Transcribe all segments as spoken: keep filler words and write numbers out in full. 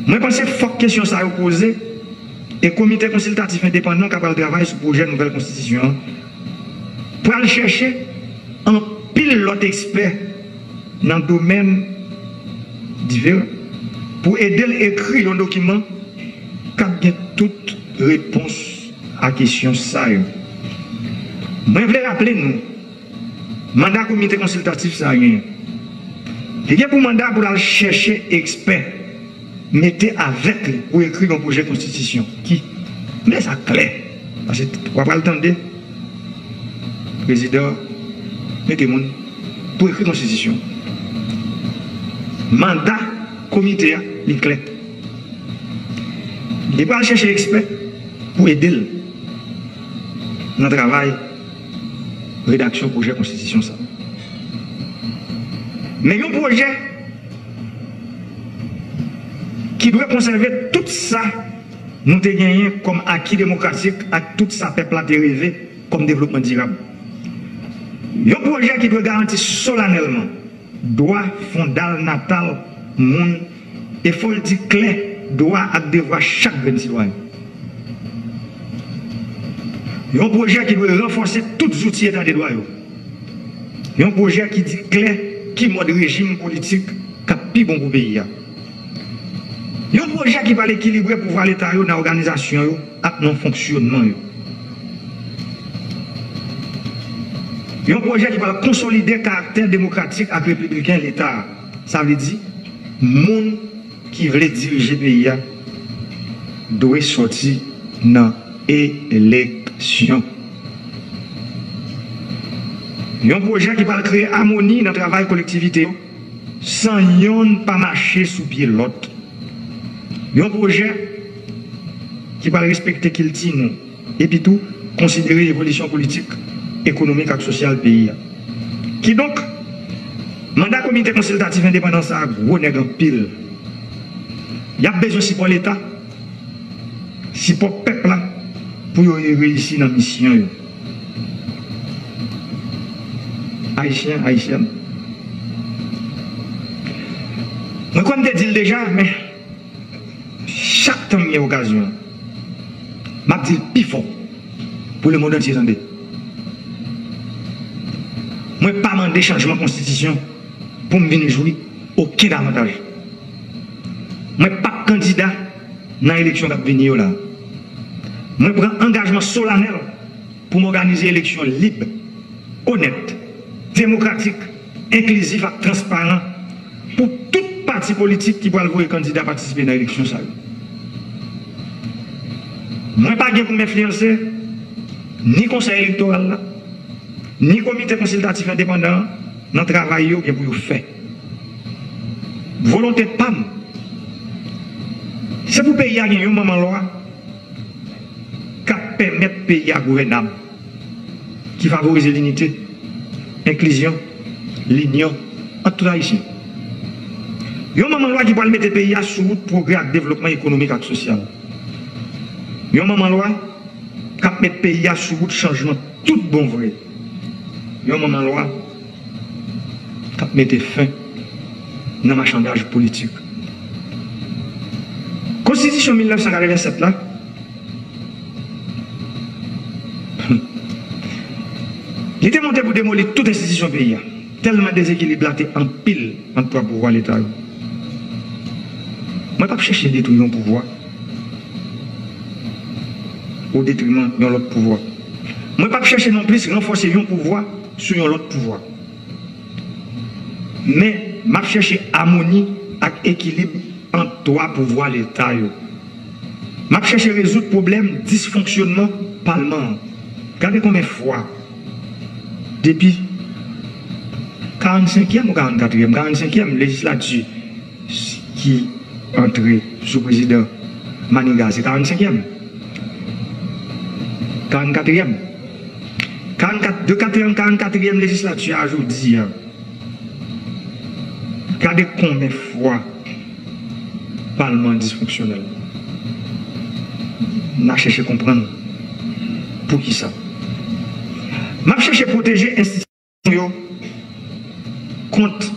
Mwen panse fòk kesyon sa yo poze e Komite Konsiltatif Endepandan k ap pral travay sou pwojè nouvèl konstitisyon an pral chèche anpil lòt ekspè nan domèn diferan pou ede l ekri yon dokiman k ap gen tout repons a kesyon sa yo. Mwen vle raple nou, manda komite konsiltatif sa a genyen. Li gen pou manda pou l al chèche ekspè, mete avèk li pou ekri yon pwojè konstitisyon ki, men sa klè, paske w ap pral tande prezidan mete moun pou ekri konstitisyon. Manda komite a, li klè. Li pral chèche ekspè pou ede l nan travay redaksyon pwojè konstitisyon sa. Men yon pwojè ki dwe konsève tout sa nou te genyen kòm aki demokratik ak tout sa pèp la te reve kòm devlopman dirab. Yon pwojè ki dwe garanti solanèlman dwa fondal natal moun e fò l di klè dwa ak devwa chak grenn sitwayen. Yon pwojè ki dwe ranfòse tout zouti eta de dwa yo. Yon pwojè ki di klè ki mòd rejim politik k ap pi bon pou peyi a. Yon pwojè ki pral ekilibre pouvwa leta yo nan òganizasyon yo ak nan fonksyonman yo. Yon pwojè ki pral konsolide karaktè demokratik ak repibliken leta a. Sa vle di, moun ki vle dirije peyi a dwe sòti nan eleksyon. Yon pwojè ki pral kreye amoni nan travay kolektivite yo, san yonn pa mache sou pye lòt. Yon pwojè ki pral respekte kilti nou, epi tou konsidere evolisyon politik, ekonomik ak sosyal peyi a. Kidonk, manda Komite Konsiltatif Endepandan sa a gwo nèg anpil. Y ap bezwen sipò Leta, sipò pèp la pou yo reyisi nan misyon yo. Ayisyen, Ayisyèn, mwen kwè m te di l deja, men chak tan m gen okazyon, m ap di l pi fò pou lemonn antye tande. Mwen pa mande chanjman konstitisyon pou m vin jwi okenn avantaj. Mwen p ap kandida nan eleksyon k ap vini yo la. Mwen pran angajman solanèl pou m òganize eleksyon lib, onèt, demokratik, enklizif ak transparan pou tout pati politik ki pral voye kandida patisipe nan eleksyon sa yo. Mwen pa gen pou m enfliyanse ni Konsèy Elektoral la, ni Komite Konsiltatif Endepandan an nan travay yo gen pou yo fè. Volonte pa m, se pou peyi a gen yon manman lwa k ap pèmèt peyi a gouvènab, ki favorize linite, enklizyon, linyon ant tout Ayisyen. Yon manman lwa ki pral mete peyi a sou wout pwogrè ak devlopman ekonomik ak sosyal. Yon manman lwa k ap met peyi a sou wout chanjman tout bon vre. Yon manman lwa k ap mete fen nan machandaj politik. Konstitisyon mil nèf san katrevennsèt la, li te monte pou demoli tout enstitisyon peyi a, tèlman dezekilib la te anpil ant twa pouvwa Leta yo. Mwen p ap chèche detwi yon pouvwa o detriman yon lòt pouvwa. Mwen p ap chèche nonplis ranfòse yon pouvwa sou yon lòt pouvwa. Men, m ap chèche amoni ak ekilib ant twa pouvwa Leta yo. M ap chèche rezoud pwoblèm disfonksyonman Palman an. Gade konbyen fwa, depi karannsenkyèm ou karannkatriyèm, karannsenkyèm lejislati ki antre sou prezidan Maniga, se karannsenkyèm, karannkatriyèm, karannkat, de katriyèm, karannkatriyèm lejislati a jodi a. Gade konbyen fwa Palman an disfonksyonèl. N a chèche konprann poukisa. M ap chèche pwoteje enstitisyon yo kont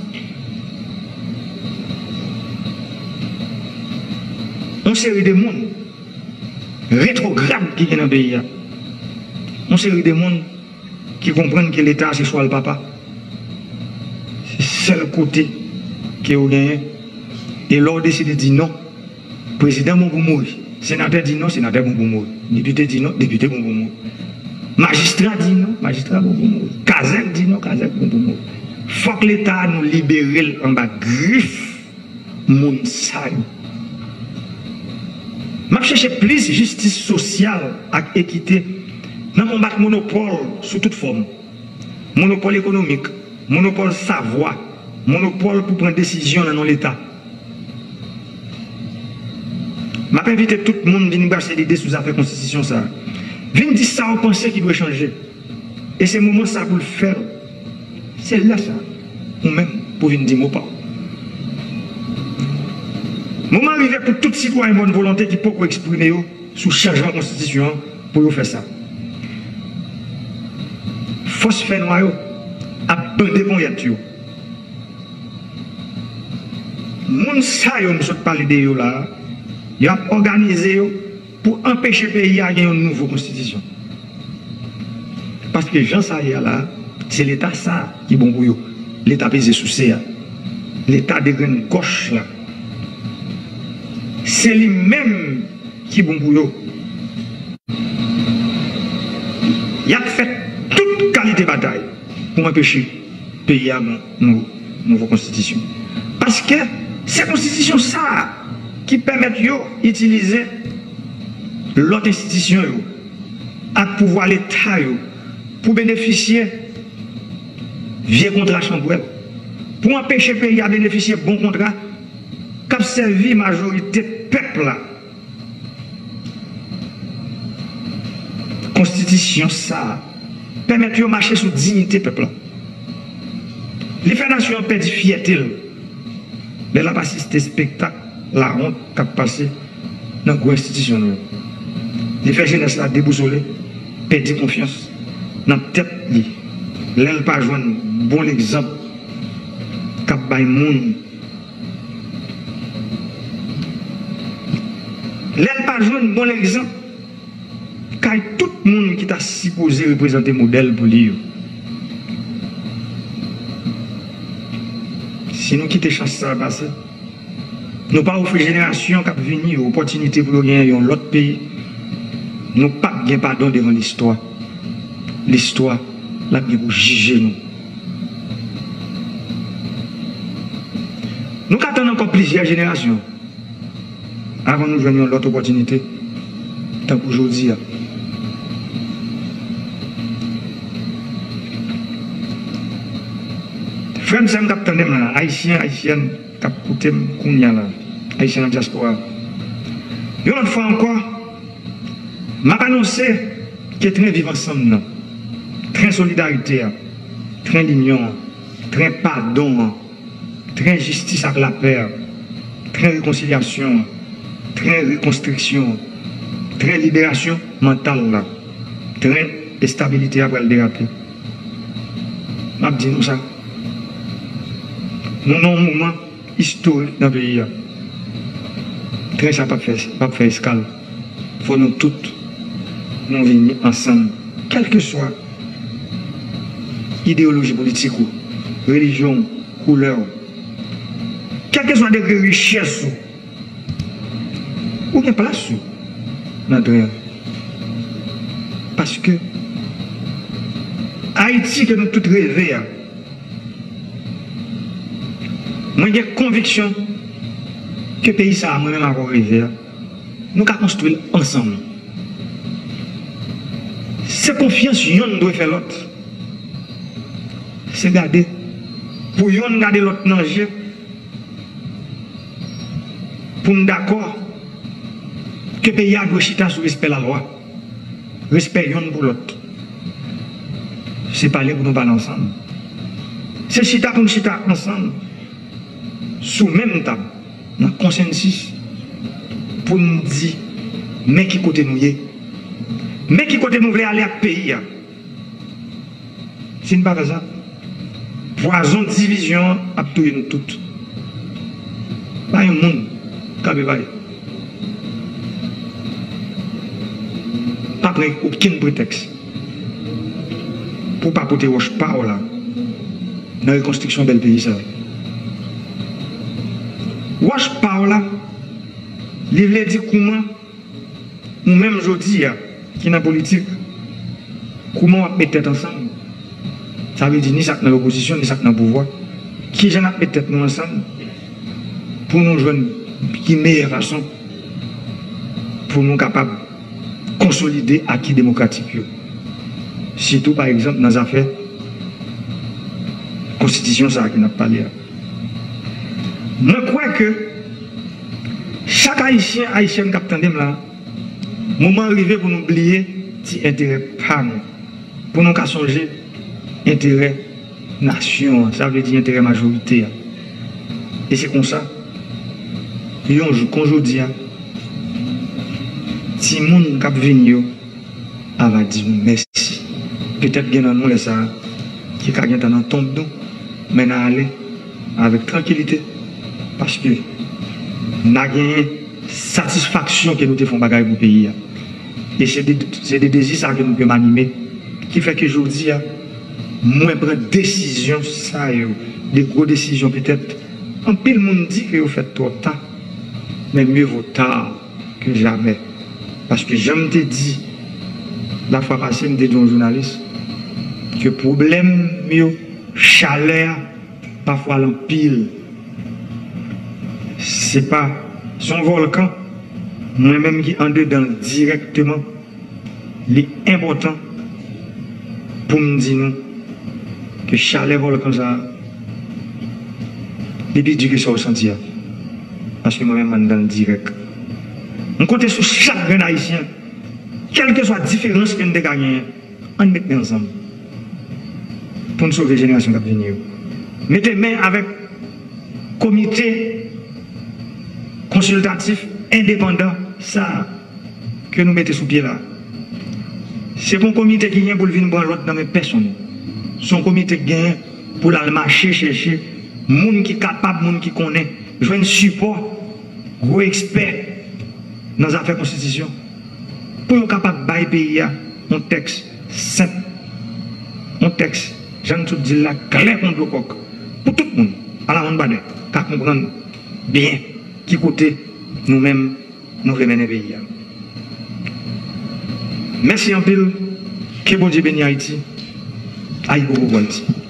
Yon seri de moun retwograd ki gen nan peyi a. Yon seri de moun ki konprann ke Leta se chwal papa. Se sèl kote ke yo genyen. E lè w deside di non, prezidan bon pou mouri. Senatè di non, senatè bon pou mouri. Depite di non, depite bon pou mouri. Majistra di non, majistra bon pou mouri. Kazèk di non, kazèk bon pou mouri. Fòk Leta a nou libere l anba grif moun sa yo. M ap chèche plis jistis sosyal ak ekite nan konbat monopòl sou tout fòm. Monopòl ekonomik, monopòl savwa, monopòl pou pran desizyon nan non Leta. M ap envite tout moun vin brase lide sou zafè konstitisyon sa a. Vin di sa w panse ki dwe chanje. E se moman sa pou l fè l. Se lè sa, ou menm, pou vin di mo pa w. Moman an rive pou tout sitwayen bòn volonte ki poko eksprime yo sou chanjman konstitisyon an pou yo fè sa. Fòs fènwa yo ap bande ponyèt yo. Moun sa yo m sot pale de yo la a, y ap òganize yo pou anpeche peyi a gen yon nouvo konstitisyon. Paske jan sa ye a la a, se Leta sa a ki bon pou yo. Leta peze souse a. Leta de grenn gòch la. Se li menm ki bon pou yo. Y ap fè tout kalite batay pou anpeche peyi a gen nou nouvo konstitisyon. Paske se konstitisyon sa a ki pèmèt yo itilize lòt enstitisyon yo ak pouvwa Leta yo pou benefisye vye kontra chanpwèl, pou anpeche peyi a benefisye bon kontra k ap sèvi majorite pèp la. Konstitisyon sa a pèmèt yo mache sou diyite pèp la. Li fè nasyon an pèdi fyète l lè l ap asiste espektak lawont k ap pase nan gwo enstitisyon nou yo. Li fè jenès la debousole, pèdi konfyans nan tèt li, lè l pa jwenn bon legzanp k ap bay moun Lè l pa jwenn bon legzanp kay tout moun ki ta sipoze reprezante modèl pou li yo. Si nou kite chans sa a pase, nou pa ofri jenerasyon k ap vini yo opòtinite pou yo genyen yon lòt peyi, nou p ap gen padon devan listwa. Listwa l ap gen pou jije nou. Nou ka tann ankò plizyè jenerasyon avan nou jwenn yon lòt opòtinite, tankou jodi a. Frè m, sè m k ap tande m la, Ayisyen, Ayisyèn k ap koute m kounye a la, Ayisyen nan dyaspora, yon lòt fwa ankò, m ap anonse ke tren viv ansanm nan, tren solidarite a, tren linyon an, tren padon an, tren jistis ak lapè a, tren rekonsilyasyon an, tren rekonstriksyon an, tren liberasyon mantal la, tren estabilite a pral derape. M ap di nou sa, nou nan yon moman istorik nan peyi a. Tren sa p ap fè, p ap fè eskal. Fò nou tout, nou vini ansanm, kèlkeswa ideyoloji politik ou, relijyon w, koulè w, kèlkeswa degre richès ou, ou gen plas ou nan tren an. Paske Ayiti ke nou tout reve a, mwen gen konviksyon ke peyi sa a, mwen menm avè w reve a, nou ka konstwi l ansanm. Se konfyans yonn dwe fè lòt. Se gade, pou yonn gade lòt nan je, pou n dakò ke peyi a dwe chita sou respè lalwa, respè yonn pou lòt. Se pale pou nou pale ansanm. Se chita pou n chita ansanm sou menm tab, nan konsansis, pou n di, men ki kote nou ye, men ki kote nou vle ale ak peyi a. Si n pa fè sa, pwazon divizyon an ap touye nou tout. Pa yon moun k ap epaye. gen okenn pretèks pou w pa pote wòch pa w la nan rekonstriksyon bèl peyi sa a. Wòch pa w la, li vle di kouman ou menm jodi a ki nan politik, kouman w ap met tèt ansanm? Sa vle di ni sa k nan lopozisyon, ni sa k nan pouvwa. Kijan n ap met tèt nou ansanm pou nou jwenn ki meyè fason pou nou kapab konsolide aki demokratik yo? Sitou, pa egzanp, nan zafè konstitisyon sa a ke n ap pale a. Mwen kwè ke chak Ayisyen, Ayisyèn k ap tande m la, moman an rive pou nou bliye ti enterè pa nou, pou nou ka sonje enterè nasyon an, sa vle di enterè majorite a. E se konsa, yon jou kon jodi a, timoun k ap vini yo, a va di nou mèsi. Petèt gen nan nou lè sa a ki ka gentan nan tonb nou, men n a ale avèk trankilite, paske n a genyen satisfaksyon ke nou te fè yon bagay pou peyi a. E se de, se de dezi sa ke nou te anime, ki fè ke jodi a, mwen pran desizyon sa yo, de gwo desizyon petèt. Anpil moun di ke yo fèt twò ta, men mieux vaut tard que jamais. Paske jan m te di lafwa pase, m te di yon jounalis ke pwoblèm yo, chalè a, pafwa l anpil. Se pa, se yon vòlkan, mwen menm ki andedan l dirèkteman, li enpòtan pou m di nou ke chalè vòlkan sa a, li pi di ke sa w santi a. Paske mwen menm m anndan l dirèk. M konte sou chak grenn Ayisyen, kèlkeswa diferans ke n te ka genyen, ann met men ansanm pou n sove jenerasyon k ap vini yo. Mete men avèk komite konsiltatif endepandan sa a ke nou mete sou pye la. Se pa yon komite ki gen pou l vin pran lòd nan men pèsonn. Se yon komite k genyen pou l al mache chèche moun ki kapab, moun ki konnen, jwenn sipò gwo ekspè nan zafè konstitisyon, pou yo kapab bay peyi a yon tèks senp, yon tèks, jan n sot di l la, klè kon dlo kòk, pou tout moun, alawonnbadè, ka konprann byen ki kote nou menm nou vle mennen peyi a. Mèsi anpil. Ke Bondye beni Ayiti. Ayibobo pou Ayiti.